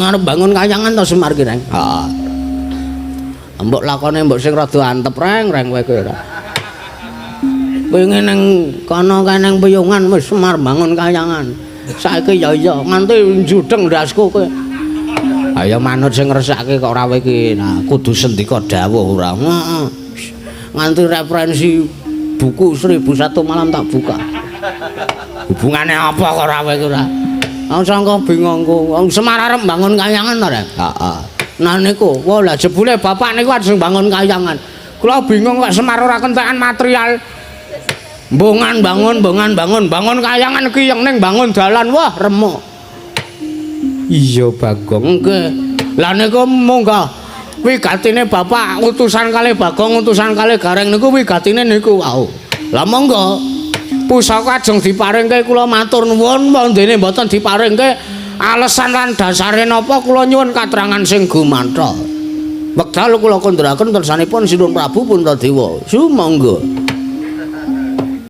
Arep bangun kayangan to Semar ki, Reng? Heeh. Mbok lakone mbok sing rada antep, Reng, Reng, kowe ki ora. Wingi ning kono kae ning Piyungan wis Semar bangun kayangan. Saiki ya iya nganti njudeng ndasku kowe. Ayo manut sing ngresake kok ora kowe iki. Nah, kudu sendika dawuh ora. Heeh. Nganti referensi buku 1001 Malam tak buka. Hubungane apa kok ora kowe iki ora? Wong sangka bingungku. Wong Semar arep bangun kayangan to, Rek? Heeh. Nah niku, wah lah jebule bapak niku ajeng bangun kayangan. Kula bingung kok Semar ora kentekan material. Bongan bangun, bongan bangun, bangun kayangan ki yang ning bangun dalan, wah remuk. Iya Bagong, nggih. Lah niku munggah wigatine bapak utusan kalih Bagong, utusan kalih Gareng niku wigatine niku wau. Lah monggo. Pusaka ajeng diparingke kula matur nuwun, wondene mboten diparingke alesan lan dasare napa kula nyuwun katerangan sing gumanthol. Wekdal kula kandharaken tersanipun Sinuwun Prabu Puntadewa. Sumangga.